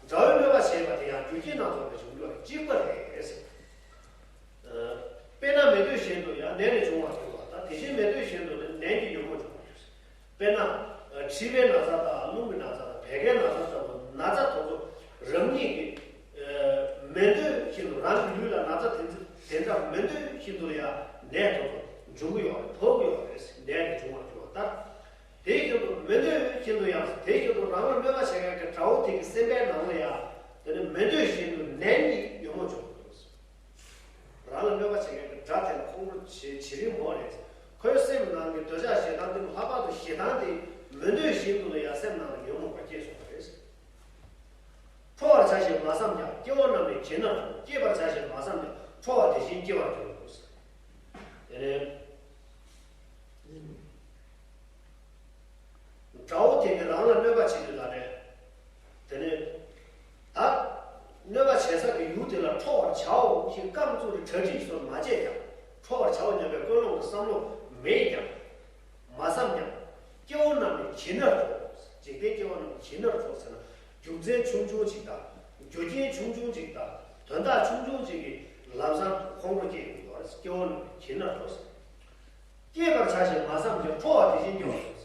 དགྲ་བོས་གནོད་པ་བྱས་པ་དེ་ཡང་རྒྱུ་རྐྱེན་སྣ་ཚོགས་པས་བྱུང་རྒྱུ་རེད། གཅིག་པ་རེད། དཔེར་ན་མེ་དུད་བཞིན་དུ་ཡང་ནད་ནི་འབྱུང་བར་འགྱུར་བ་དང་། དེ་བཞིན་མེ་དུད་བཞིན་དུ་ནི་ནད་ཀྱིས་ཉོན་མོངས་འབྱུང་བར་འགྱུར། དཔེར་ན། མཁྲིས་པའི་ན་ཚ་དང་རླུང་གི་ན་ཚ་དང་བད་ཀན་ན་ཚ་ལྟ་བུ་ན་ཚ་དེ་ཚོ་རང་ཉིད་ཀྱི་མེ་དུད་བཞིན་དུ་རང་གི་ལུས་ལ་ན་ཚ་དེ་ཚོ་དེ་འདྲ་མེ་དུད་བཞིན་དུ་ཡང་ནད་དེ་ཚོ་འབྱུང་གི་ཡོད་རེད། ཕོག་གི་ཡོད་རེད། ནད་ཀྱིས་འབྱུང་བར་འགྱུར་བ་ལྟར། དེ་བཞིན་དུ་མེ་དུད་བཞིན་དུ་ཡང་དེ་བཞིན་དུ་རང་ལ་གནོད་པ་བྱེད་མཁན་གྱི་དགྲ་བོ་དེ་གི་སེམས་པའི་ནང་ལ་ཡང་དེ་ནི་མེ་དུད་བཞིན་དུ་ནད་ཀྱིས་ཉོན་མོངས་འབྱུང་གི་འདུག། རང་ལ་གནོད་པ་བྱེད་མཁན་གྱི་དགྲ་དེ་ལ་ཁོང་ཁྲོ་བྱེད་བྱེད་རིན་མོ་རེད། ཁོའི་སེམས་ནང་གི་འདོད་ཆགས་ཞེ་སྡང་དེ་ལྷག་པར་དུ་ཞེ་སྡང་དེ་མེ་དུད་བཞིན་དུ་ལ་ཡང་སེམས་ནང་ལ་ཉོན་མོངས་པ་སྐྱེས་སོང་བ་རེད། ཁྲོ་བར་བྱ་ཞེས་མ་བསམས་ཀྱང་། སྐྱེ་བོ་རྣམས་ནི་གྱིས་ནི་ཁྲོ། སྐྱེས་པར་བྱ་ཞེས་མ་བསམས་ཀྱང་། ཁྲོ་བ་དེ་བཞིན་སྐྱེ་བར་འགྱུར་རོ། དེ་ནས། དགྲ་བོ་དེ་ནི་རང་ལ་གནོད་པ་བྱེད་དུས་ད་ནས། དེ་ནས། ད། གནོད་པ་བྱེད་ས་ཀྱི་ཡུལ་དེ་ལ་ཁྲོ་བར་བྱའོ་ཞེས་རྐང་བཙུགས་ནས་གྲ་སྒྲིག་སོགས་མ་བྱས་ཀྱང་ཁྲོ་བར་བྱའོ་སྙམ་པའི་ཀུན་སློང་གི་བསམ་བློ་མེད་ཀྱང་། མ་བསམས་ཀྱང་། སྐྱེ་བོ་རྣམས་ནི་གྱིས་ནི་ཁྲོ། འཇིག་རྟེན་སྐྱེ་བོ་རྣམས་ནི་གྱིས་ནི་ཁྲོ་ཟེར་ན། རྒྱུ་མཚན་ཆུང་ཆུང་ཅིག་དང་། རྒྱུ་རྐྱེན་ཆུང་ཆུང་ཅིག་དང་། དོན་དག་ཆུང་ཆུང་ཅིག་གིས་ལམ་སང་ཁོང་ཁྲོ་སྐྱེ་ཡོང་གི་ཡོད་རེད། སྐྱེ་བོ་རྣམས་ནི་གྱིས་ནི་ཁྲོ་ཟེར། སྐྱེས་པར་བྱ་ཞེས་མ་བསམས་ཀྱང་། ཁྲོ་བ་དེ་བཞིན་སྐྱེ་བར་འགྱུར།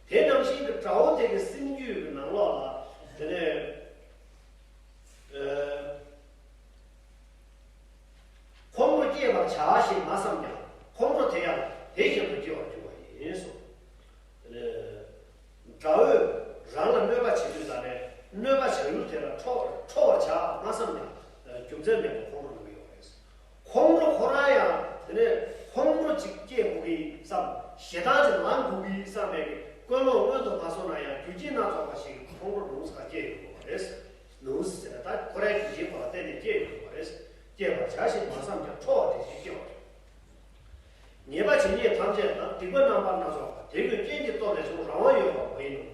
དེ་ནང་བཞིན་གྱི་དགྲ་བོ་དེ་གི་སེམས་རྒྱུད་ཀྱི་ནང་ལོགས་ལ་དེ་ནས། ཨ། ཁོང་ཁྲོ་སྐྱེས་པར་བྱ་ཞེས་མ་བསམས་ཀྱང་། ཁོང་ཁྲོ་དེ་ཡང་དེ་བཞིན་དུ་སྐྱེ་བར་འགྱུར་བ་ཡིན་གསུངས། དེ་ནས། དགྲ་བོས་རང་ལ་གནོད་པ་བྱེད་དུས་ད་ནས་གནོད་པ་བྱ་ཡུལ་དེ་ལ་ཁྲོ་ཁྲོ་བར་བྱ་མ་བསམས་ཀྱང་། ཨ། རྒྱུ་མཚན་མེད་པར་ཁོང་ཁྲོ་ལངས་ཀྱི་ཡོད་རེད། ཁོང་ཁྲོ་ཁོ་རང་ཡང་དེ་ནས་ཁོང་ཁྲོ་ཅིག་སྐྱེ་དགོས་ཀྱི་བསམ། ཞེ་སྡང་ཅིག་ལངས་དགོས་ཀྱི་བསམ་པའི་ཀུན་སློང་མངོན་དུ་མ་སོང་ན་ཡང་རྒྱུ་རྐྱེན་སྣ་ཚོགས་པ་ཞིག་ཁོང་ཁྲོ་ནུས་པ་སྐྱེ་ཡོང་གི་རེད། ནུས་ཟེར་ན་ད་ཁོ་རའི་རྒྱུ་རྐྱེན་ཁོ་ལ་བརྟེན་ནས་སྐྱེ་ཡོང་གི་རེད། སྐྱེས་པར་བྱ་ཞེས་མ་བསམས་ཀྱང་ཁྲོ་བ་དེ་བཞིན་སྐྱེ་བར་འགྱུར། ཉེས་པ་ཇི་སྙེད་ཐམས་ཅད་དང་། སྡིག་པ་རྣམ་པར་སྣ་ཚོགས་པ། དེ་ཀུན་རྐྱེན་གྱི་སྟོབས་ལས་བྱུང་། རང་དབང་ཡོད་པ་མ་ཡིན་ནོ།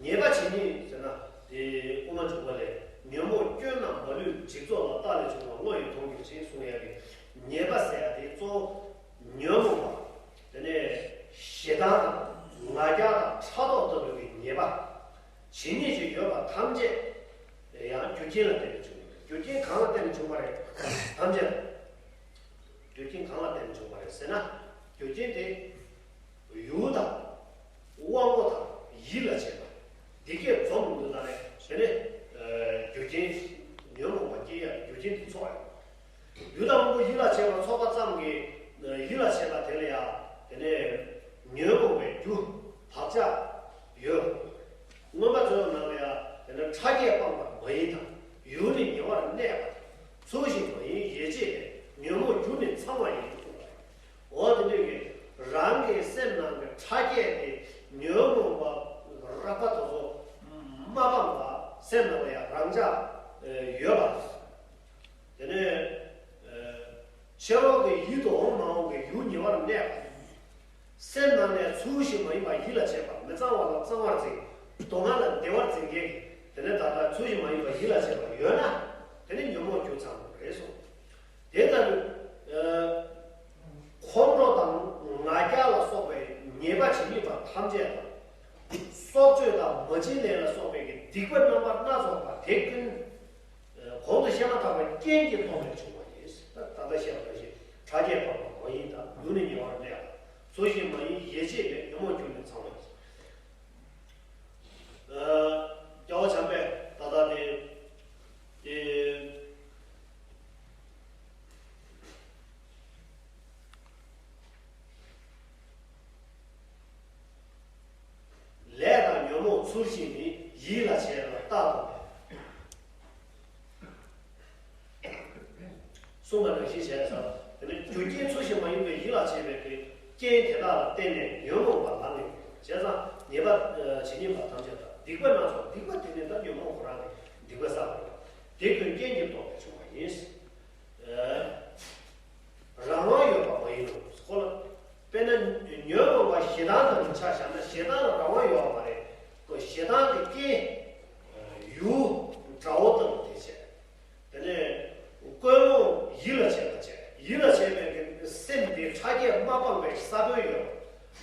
ཉེས་པ་ཇི་སྙེད་ཟེར་ན། དེ་དབུ་མ་འཇུག་པ་ལས། ཉོན་མོངས་སྐྱོན་རྣམས་མ་ལུས་འཇིག་ཚོགས་ལ། རྟག་ལས་བྱུང་བ་བློ་ཡིས་མཐོང་གྱུར་ཅིང་གསུངས་ཡ་གི། ཉེས་པ་ཟེར་ཡ་དེ་གཙོ་བོ་ཉོན་མོངས་པ། དེ་ནས་ཞེ་སྡང་དང་ང་རྒྱལ་དང་ཕྲག་དོག་ལྟ་བུའི་གི་ཉེས་པ། ཇི་སྙེད་ཅིག་ཡོད་པ་ཐམས་ཅད་ཡང་རྒྱུ་རྐྱེན་ལ་བརྟེན་ནས་བྱུང་བ་རེད། རྒྱུ་རྐྱེན་གང་ལ་བརྟེན་ནས་བྱུང་བ་རེད། ཐམས་ཅད། རྒྱུ་རྐྱེན་གང་ལ་བརྟེན་ནས་བྱུང་བ་རེད་ཟེར་ན། རྒྱུ་རྐྱེན་དེ། ཡུལ་དང་། དབང་པོ་དང་ཡིད་ལ་བྱེད་པ། འདི་སྐད་འཛོམས་ཡོང་དུས་ད་ནས་དེ་ནས། ཨ། རྒྱུ་རྐྱེན། ཉོན་མོངས་པ་སྐྱེ་ཡ་རྒྱུ་རྐྱེན་དེ་ཚོགས་ཡོད། ཡུལ་དང་དབང་པོ་ཡིད་ལ་བྱེད་པ་ཚོགས་པ་ཙམ་གྱིས། ཡིད་ལ་བྱེད་པ་དེ་ལ་ཡང་དེ་ནས་ཉོན་མོངས་པའི་རྒྱུ་བག་ཆགས་ཡོད། མངོན་པ་མཛོད་ནང་ལ་ཡང་དེ་ནས་ཕྲ་རྒྱས་སྤངས་པ་མ་ཡིན་དང་། ཡུལ་ནི་ཉེ་བར་གནས་པ་དང་། ཚུལ་བཞིན་མ་ཡིན་ཡིད་བྱེད་པས། ཉོན་མོངས་རྒྱུ་ནི་ཚང་བ་ཡིན་གསུངས་པ་རེད། འོ་དེ་འདྲ་གི་རང་གི་སེམས་ནང་གི་ཕྲ་རྒྱས་དེ་ཉོན་མོངས་པ་རགས་པ་དེ་ཚོ་མ་སྤངས་པ་སེམས་ནང་ལ་ཡང་རང་འཇགས་ཡོད་པ། སེམས་ནང་ནས་ཚུལ་བཞིན་མ་ཡིན་པ་ཡིད་ལ་བྱེད་པ། མི་གཙང་བ་ལ་གཙང་བར་འཛིན། སྡུག་བསྔལ་ལ་བདེ་བར་འཛིན་མཁན་གྱི་དེ་ནས་ད་ལྟ་ཚུལ་བཞིན་མ་ཡིན་པ་ཡིད་ལ་བྱེད་པ་ཡོད་ན། དེ་ནི་ཉོན་མོངས་རྒྱུ་ཚང་བ་རེད་གསུངས། དེ་ལྟར་ཁོང་ཁྲོ་དང་ང་རྒྱལ་ལ་སོགས་པའི་ཉེས་པ་ཇི་སྙེད་པ་ཐམས་ཅད་དང་། སྲོག་གཅོད་དང་མ་བྱིན་ལེན་ལ་སོགས་པའི་སྡིག་པ་རྣམ་པ་སྣ་ཚོགས་པ་དེ་ཀུན་གོང་དུ་བཤད་མ་ཐག་པའི་རྐྱེན་གྱིས་སྟོབས་ལས་བྱུང་བ་ཡིན། ད་ད་ལྟ་བཤད་པ་བཞིན་ཕྲ་རྒྱས་འཕགས་པ་མ་ཡིན་དང་། ཡུལ་ནི་ཉེ་བར་གནས་པ། ཚུལ་བཞིན་མ་ཡིན་ཡིད་བྱེད་མེད། ཉོན་མོངས་རྒྱུ་ནི་ཚང་བ་ཡིན། སྐྱ་བོ་བྱམས་པས་ད་ལྟ་དེ་དེ། ལས་དང་ཉོན་མོངས་ཚུལ་བཞིན་ནི། ཡིད་ལ་བྱེད་པ་རྟག་ཏུ་མེད། གསུངས་པ་ནང་བཞིན་བྱས་ཙང་། དེ་ནི་རྒྱུ་རྐྱེན་ཚུལ་བཞིན་མ་ཡིན་པའི་ཡིད་ལ་བྱེད་པའི་གི་རྐྱེན་དེ་དག་ལ་བརྟེན་ནས་ཉོན་མོངས་པ་ལངས་ནས། བྱས་ཙང་ཉེས་པ་ཇི་སྙེད་པ་ཐམས་ཅད་དང་། སྡིག་པ་སྣ་ཚོགས། སྡིག་པ་དེ་ནི་ད་ཉོན་མོངས་ཁོ་རང་གི་སྡིག་པ་བསགས་པ་རེད། དེ་ཀུན་རྐྱེན་གྱིས་སྟོབས་ལས་བྱུང་བ་ཡིན། རང་དབང་ཡོད་པ་མ་ཡིན་ནོ། ཁོ་ལ་དཔེར་ན་ཉོན་མོངས་པ་ཞེ་སྡང་དང་ཆ་བཞག་ན། ཞེ་སྡང་ལ་རང་དབང་ཡོད་པ་མ་རེད། ཁོ་ཞེ་སྡང་གི་རྐྱེན་ཡུལ་དགྲ་བོ་ལྟ་བུ་དེ་བྱས། དེ་ནས་ཀུན་སློང་ཡིད་ལ་བྱེད་པ་བྱས། ཡིད་ལ་བྱེད་པའི་གི་སེམས་དེ་ཕྲ་རྒྱས་མ་སྤངས་པའི་ས་བོན་ཡོད་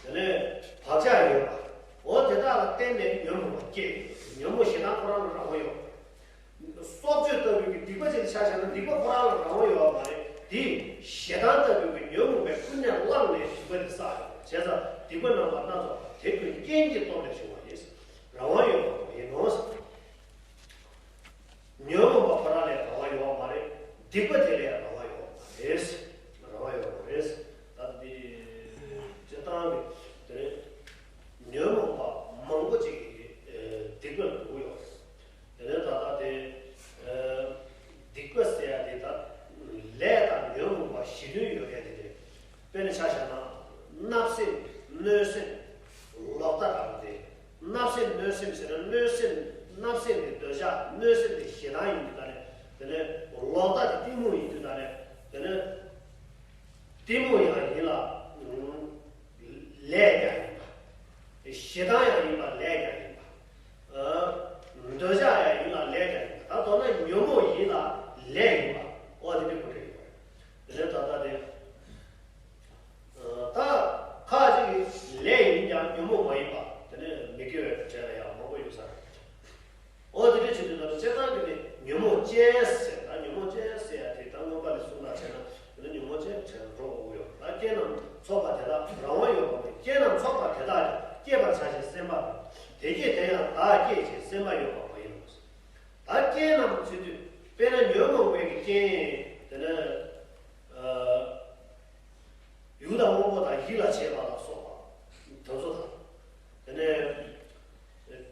པ། དེ་ནས་བག་ཆགས་ཡོད་པ། འོ་དེ་དག་ལ་བརྟེན་ནས་ཉོན་མོངས་པ་སྐྱེ། ཉོན་མོངས་ཞེ་སྡང་ཁོ་རང་ལ་རང་དབང་ཡོད། སྲོག་གཅོད་ལྟ་བུའི་གི་སྡིག་པ་ཅིག་ཆ་བཞག་ན། སྡིག་པ་ཁོ་རང་ལ་རང་དབང་ཡོད་པ་མ་རེད། དེ་ཞེ་སྡང་ལྟ་བུའི་གི་ཉོན་མོངས་པའི་ཀུན་ནས་བསླངས་ནས་སྡིག་པ་དེ་བསགས་ཡོད། བྱས་ཙང་སྡིག་པ་རྣམ་པ་སྣ་ཚོགས་པ་དེ་ཀུན་རྐྱེན་གྱིས་སྟོབས་ལས་བྱུང་བ་ཡིན། རང་དབང་ཡོད་པ་མ་ཡིན་ནོ། ཉོན་མོངས་པ་ཁོ་རང་ལ་རང་དབང་ཡོད་པ་མ་རེད། སྡིག་པ་དེ་ལ་རང་དབང་ཡོད་པ་མ་རེད། རང་དབང་ཡོད་པ་མ་རེད། ད་འདི་སྤྱིར་བཏང་གི་དེ་ཉོན་མོངས་པ་མང་པོ་ཅིག་གིས་སྡིག་པ་ལ་འགྲོ་གི་ཡོད་རེད། དེ་ནས་ད་ལྟ་དེ་སྡིག་པ་ཟེར་ཡ་དེ་ད་ལས་དང་ཉོན་མོངས་པ་བཞི་ཐོན་ཡོད་མཁན་དེ་རེད། དཔེར་ན་ཆ་བཞག་ན་བརྣབ་སེམས། གནོད་སེམས། ལོག་ལྟ་དང་དེ། བརྣབ་སེམས་གནོད་སེམས་ཟེར་ན། གནོད་སེམས། བརྣབ་སེམས་དེ་འདོད་ཆགས། གནོད་སེམས་དེ་ཞེ་སྡང་ཡིན་དུས་ད་ནས། དེ་ནས་ལོག་ལྟ་དེ་གཏི་མུག་ཡིན་དུས་ད་ནས། དེ་ནས་གཏི་མུག་ཡང་ཡིན་ལ། ལས་ཀྱང་ཡིན་པ། ཞེ་སྡང་ཡང་ཡིན་པ། ལས་ཀྱང་ཡིན་པ། འདོད་ཆགས་ཡང་ཡིན་ལ། ལས་ཀྱང་ཡིན་པ། ད་མདོར་ན་ཉོན་མོངས་ཡིན་ལ་ལས་ཡིན་པ། འོ་དེ་འདྲའི་སྐུ་དྲིན་ཡོད་རེད། དེ་ནས་ད་ལྟ་དེ། ད་ཁ་ཅིག་གིས་ལས་ཡིན་ཀྱང་ཉོན་མོངས་མ་ཡིན་པ། དེ་ནས་མི་དགེ་བའི་གྲས་ལ་ཡང་མང་པོ་ཡོད་ས་རེད། འོ་དེ་འདྲ་བྱེད་དུས་ད་ལྟ་སྤྱིར་བཏང་གི་ནི་ཉོན་མོངས་ཅན་ཟེར། ད་ཉོན་མོངས་ཅན་ཟེར་ཡ་དེ་ད་མངོན་པ་ལ་གསུངས་པ་བྱས་ན། དེ་ནི་ཉོན་མོངས་ཅན་གྲས་ལ་འགྲོ་དགོས་ཀྱི་ཡོད། ད་རྐྱེན་རྣམས་ཚོགས་པ་དེ་དག་རང་དབང་ཡོད་པ་མ་ཡིན། རྐྱེན་རྣམས་ཚོགས་པ་དེ་དག་ཀྱང་། བསྐྱེད་པར་བྱ་ཞིང་སེམས་པ་དང་། དེ་སྐྱེད་དེ་ཡང་བདག་བསྐྱེད་ཅེས་སེམས་པ་ཡོད་པ་མ་ཡིན་ནོ། ད་རྐྱེན་རྣམས་ཟེར་དུས་དཔེར་ན་ཉོན་མོངས་པའི་གི་རྐྱེན། དེ་ནི་ཡུལ་དང་དབང་པོ་དང་ཡིད་ལ་བྱེད་པ་ལ་སོགས་པ་དེ་ཚོ་དང་། དེ་ནས་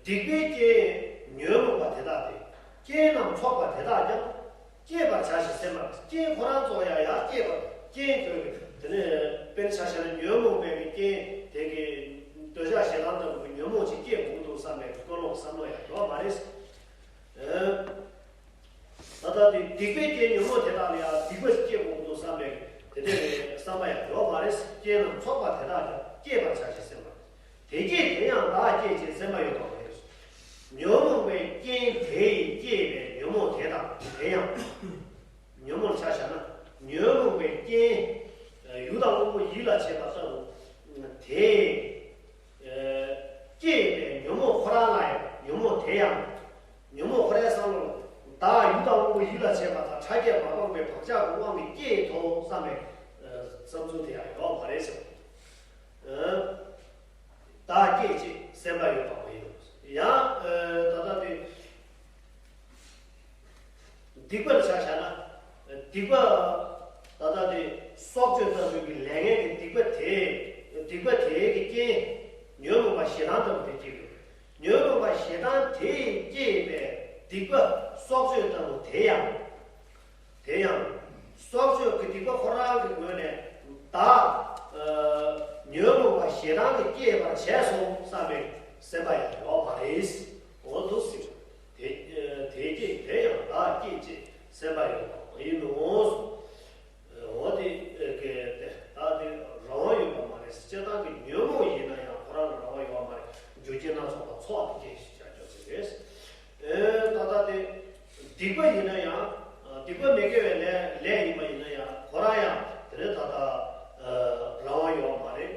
སྡིག་པའི་རྐྱེན་ཉོན་མོངས་པ་དེ་དག་སྟེ། རྐྱེན་རྣམས་ཚོགས་པ་དེ་དག་ཀྱང་། བསྐྱེད་པར་བྱ་ཞིང་སེམས་པ། རྐྱེན་ཁོ་རང་ཚོ་ཡང་ཡང་བསྐྱེད་པ། རྐྱེན་གྱི་དེ་ནས་དཔེར་ན་ཆ་བཞག་ན་ཉོན་མོངས་པའི་གི་རྐྱེན་དེ་གི་འདོད་ཆགས་ཞེ་སྡང་ལྟ་བུ་གི་ཉོན་མོངས་ཅིག་སྐྱེ་དགོས་འདུག་བསམ་པའི་ཀུན་སློང་བསམ་བློ་ཡང་ཡོད་མ་རེད། ད་ལྟ་དེ་སྡིག་པའི་རྐྱེན་ཉོན་མོངས་དེ་དག་ལ་ཡང་སྡིག་པ་སྐྱེ་དགོས་འདུག་བསམ་པའི་དེ་འདྲའི་བསམ་པ་ཡང་ཡོད་མ་རེད། རྐྱེན་རྣམས་ཚོགས་པ་དེ་དག་ཀྱང་། བསྐྱེད་པར་བྱ་ཞིང་སེམས་པ། དེ་སྐྱེད་དེ་ཡང་བདག་བསྐྱེད་ཅེས་སེམས་པ་ཡོད་པ་མ་ཡིན། ཉོན་མོངས་པའི་རྐྱེན་དེ་ཡིས་བསྐྱེད་པའི་ཉོན་མོངས་དེ་དང་དེ་ཡང་། ཉོན་མོངས་ཆ་བཞག་ན་ཉོན་མོངས་པའི་རྐྱེན། ཡུལ་དང་དབང་པོ་ཡིད་ལ་བྱེད་པ་ལྟ་བུ། དེ། བསྐྱེད་པའི་ཉོན་མོངས་ཁོ་རང་ལ་ཡང་། ཉོན་མོངས་དེ་ཡང་། ཉོན་མོངས་ཁོ་རའི་བསམ་བློ་ལ། བདག་ཡུལ་དང་དབང་པོ་ཡིད་ལ་བྱེད་པ་དང་ཕྲ་རྒྱས་མ་སྤངས་པའི་བག་ཆགས་ཀྱི་དབང་གིས་བསྐྱེད་དོ་བསམ་པའི་བསམ་ཚུལ་དེ་ཡང་ཡོད་མ་རེད་ཟེར། བདག་བསྐྱེད་ཅེས་སེམས་པ་ཡོད་པ་མ་ཡིན་ནོ། ཡང་ད་ལྟ་དེ། སྡིག་པ་ལ་ཆ་བཞག་ན། སྡིག་པ། ད་ལྟ་དེ་སྲོག་གཅོད་ལྟ་བུའི་གི་ལས་ངན་གྱི་སྡིག་པ་དེ། སྡིག་པ་དེའི་གི་རྐྱེན། ཉོན་མོངས་པ་ཞེ་སྡང་ལྟ་བུ་དེ་སྐྱེ་དགོས། ཉོན་མོངས་པ་ཞེ་སྡང་དེས་བསྐྱེད་པའི་སྡིག་པ་སྲོག་གཅོད་ལྟ་བུ་དེ་ཡང་། དེ་ཡང་། སྲོག་གཅོད་ཀྱི་སྡིག་པ་ཁོ་རང་གི་ངོས་ནས་བདག་ཉོན་མོངས་པ་ཞེ་སྡང་གིས་བསྐྱེད་པར་བྱས་སོ་བསམ་པའི་སེམས་པ་ཡང་ཡོད་མ་རེད། འོ་འདུག་སེ། དེ་དེ་སྐྱེད་དེ་ཡང་བདག་བསྐྱེད་ཅེས་སེམས་པ་ཡོད་པ་མ་ཡིན་ནོ། འོ་དེ་ཀྱེ་དེ་བདག་དེ་རང་དབང་ཡོད་པ་མ་རེད། བྱེད་སྟངས་ཀྱི་ཉོན་མོངས་ཡིན་ན་ཡང་ཁོ་རང་ལ་རང་དབང་ཡོད་མ་རེད། རྒྱུ་རྐྱེན་སྣ་ཚོགས་ལ་ཚོགས་ཏེ་སྐྱེ་ཞེས་བྱ་རྒྱུ་ཟེར་རེད། ཨེ་ད་ལྟ་དེ་སྡིག་པ་ཡིན་ན་ཡང་སྡིག་པ་མི་དགེ་བའི་ལས་ལས་ཡིན་པ་ཡིན་ན་ཡང་ཁོ་རང་ཡང་དེ་ནས་ད་ལྟ་རང་དབང་ཡོད་མ་རེད།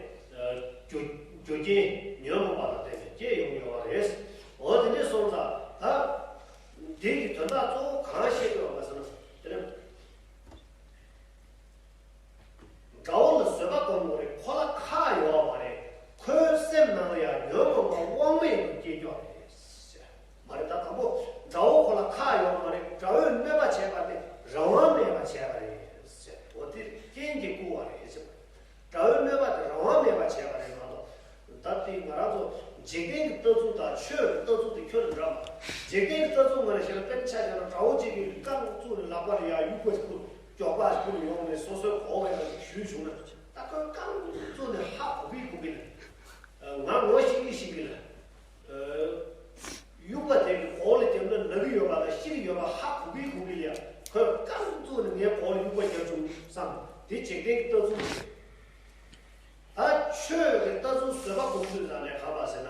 རྒྱུ་རྒྱུ་རྐྱེན་ཉོན་མོངས་པ་ལ་བརྟེན་ནས་སྐྱེ་ཡོང་ཡོད་པ་རེད། འོ་དེ་འདྲས་སོང་ཙང་ད་འདི་གི་དོན་དག་གཙོ་བོ་གང་ཤེས་དགོས་པ་ཟེར་ན་དེ་ནས། དགྲ་བོ་ལ་བཟོད་པ་སྒོམ་དགོས་རེད། ཁོ་ལ་ཁག་ཡོད་མ་རེད། ཁོའི་སེམས་ནང་ལ་ཡང་ཉོན་མོངས་པ་དབང་མེད་དུ་སྐྱེ་རྒྱུ་རེད་ཟེར། མ་རེད་ད་དང་པོ་དགྲ་བོ་ཁོ་ལ་ཁག་ཡོད་མ་རེད། དགྲ་བོས་གནོད་པ་བྱས་པ་དེ་རང་དབང་མེད་པ་བྱས་པ་རེད་ཟེར། འོ་དེ་རྐྱེན་གྱིས་བསྐུལ་བ་རེད་ཟེར། དགྲ་བོའི་གནོད་པ་དེ་རང་དབང་མེད་པ་བྱས་པ་རེད་མ་གཏོགས། ད་ལྟའི་ང་རང་ཚོ་འཇིག་རྟེན་གྱི་ལྟ་ཚུལ་དང་ཆོས་ཀྱི་ལྟ་ཚུལ་དེ་ཁྱོན་ནས་འདྲ་མ། འཇིག་རྟེན་གྱི་ལྟ་ཚུལ་ངོས་ནས་བཤད་ན་དཔེར་ན་ཆ་བཞག་ན་དགྲ་བོ་གཅིག་གིས་རྐང་བཙུགས་ནས་ལག་པ་ལ་ཡ་དབྱུག་པ་ཞིག་ཕུལ། མགྱོགས་པ་ཞིག་ཕུལ་ཡོང་ནས་སོ་སོའི་གོ་བའི་ནང་ཞུས་བྱུང་ན་ད་ཁོས་རྐང་བཙུགས་ནས་ཧ་གོ་གི་གོ་གི་ལ། ང་ངོ་ཤེས་ཀྱི་ཤེས་ཀྱི་ལ། དབྱུག་པ་དེ་གི་གོ་ལ་བརྒྱབ་ན་ན་གི་ཡོད་པ་དང་ཤི་གི་ཡོད་པ་ཧ་གོ་གི་གོ་གི་ལ་ཡ། ཁོས་རྐང་བཙུགས་ནས་ངའི་གོ་ལ་དབྱུག་པ་བརྒྱབ་བྱུང་བསམ། དེ་འཇིག་རྟེན་གྱི་ལྟ་ཚུལ་རེད། ད་ཆོས་ཀྱི་ལྟ་ཚུལ་བཟོད་པ་སྒོམ་ཚུལ་ནང་ནས་ག་པ་ཟེར་ན།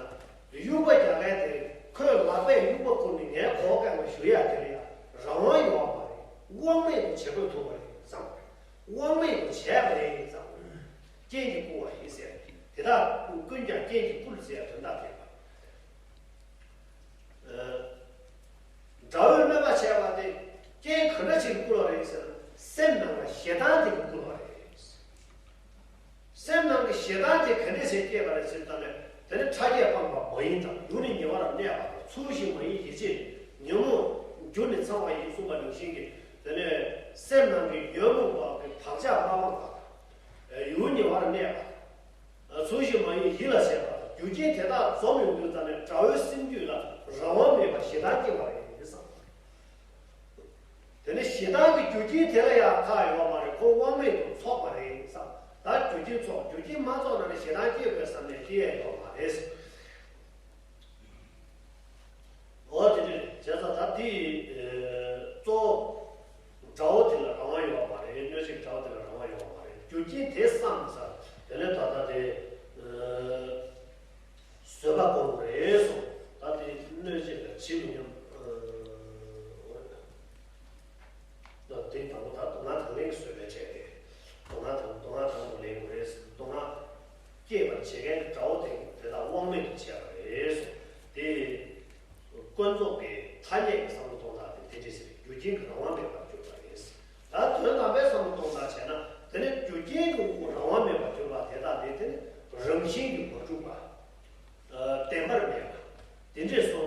དབྱུག་པ་རྒྱག་མཁན་དེ་ཁོས་ལག་པས་དབྱུག་པ་ཁུར་ནས་ངའི་གོ་བཀལ་བ་ཞུ་ཡ་དེ་ལ་ཡང་རང་དབང་ཡོད་པ་རེད། དབང་མེད་དུ་བྱེད་དགོས་ཐུག་པ་རེད་བསམ། དབང་མེད་དུ་བྱས་པ་རེད་བསམ། རྐྱེན་གྱིས་བསྐུལ་བ་ཡིན་ཟེར། དེ་དག་ཀུན་ཀྱང་རྐྱེན་གྱིས་བསྐུལ་ཟེར་དོན་དག་དེ་རེད། དགྲ་བོས་གནོད་པ་བྱས་པ་དེ་རྐྱེན་ག་འདྲ་ཞིག་བསྐུལ་བ་རེད་ཟེར་ན་སེམས་ནང་ལ་ཞེ་སྡང་དེ་གིས་བསྐུལ་བ་རེད། སེམས་ནང་གི་ཞེ་སྡང་དེ་ག་འདྲས་སེ་སྐྱེས་པ་རེད་ཟེར་ན་དེ་ནི་ཕྲ་རྒྱས་སྤངས་པ་མ་ཡིན་དང་ཡུལ་ནི་ཉེ་བར་གནས་པ་དང་ཚུལ་བཞིན་མ་ཡིན་ཡིད་བྱེད་ཉོན་མོངས་རྒྱུ་ནི་ཚང་བ་ཡིན་གསུངས་པ་ནང་བཞིན་གྱི་དེ་ནས་སེམས་ནང་གི་ཉོན་མོངས་པ་གི་བག་ཆགས་མ་སྤངས་པ་དང་ཡུལ་ཉེ་བར་གནས་པ། ཚུལ་བཞིན་མ་ཡིན་ཡིད་ལ་བྱེད་པ་དང་རྒྱུ་རྐྱེན་དེ་དག་འཛོམས་ཡོང་དུས་ཙམ་ནས་དགྲ་བོའི་སེམས་རྒྱུད་ལ་རང་དབང་མེད་པར་ཞེ་སྡང་སྐྱེ་བ་རེད་བསམ། དེ་ནས་ཞེ་སྡང་གི་རྒྱུ་རྐྱེན་དེ་ལ་ཡང་ཁག་ཡོད་མ་རེད། ཁོ་དབང་མེད་དུ་ཚོགས་པ་རེད་བསམ། ད་རྒྱུ་རྐྱེན་ཚོགས་རྒྱུ་རྐྱེན་མ་ཚོགས་ན་ནི་ཞེ་སྡང་སྐྱེ་དགོས་བསམ་ནས་སྐྱེ་ཡས་ཡོད་མ་རེད། འོ་དེ་འདྲ་བྱས་ཙང་ད་དེ་གཙོ་བོ་དགྲ་བོ་དེ་ལ་རང་དབང་ཡོད་པ་མ་རེད། གནོད་བྱེད་དགྲ་བོ་དེ་ལ་རང་དབང་ཡོད་པ་མ་རེད། རྒྱུ་རྐྱེན་དེ་བསམ་ཚར་དེ་ནས་ད་ལྟ་དེ་བཟོད་པ་སྒོམ་དགོས་རེད་སོང་། ད་དེ་གནོད་བྱེད་ལ་ཇི་མི་སྙམ། ད་དེ་དང་པོ་ད་སྡུག་བསྔལ་དང་ལེན་གྱི་བཟོད་པའི་ཆེད་དེ། སྡུག་བསྔལ་དང་སྡུག་བསྔལ་དང་དུ་ལེན་དགོས་རེད། སྡུག་བསྔལ་སྐྱེད་པར་བྱེད་མཁན་གྱི་དགྲ་བོ་དེ་དེ་དག་དབང་མེད་དུ་བྱས་པ་རེད་སོང་། དེ་དཀོན་མཆོག་གི་ཐ་སྙད་ཀྱི་བསམ་བློ་གཏོང་སྟངས་དེ་དེ་འདྲས་ཟེར། རྒྱུ་རྐྱེན་གྱི་རང་དབང་མེད་པར་གྱུར་པ་རེད། ད་དོན་དམ་པའི་བསམ་བློ་གཏོང་སྟངས་བྱས་ན་དེ་ནི་རྒྱུ་རྐྱེན་གྱི་དབང་གིས་རང་དབང་མེད་པར་གྱུར་པ་དེ་དག་དེ་དེ་ནི་རང་བཞིན་གྱིས་མ་གྲུབ་པ། བདེན་པར་མེད་པ། དེ་འདྲས་སོ།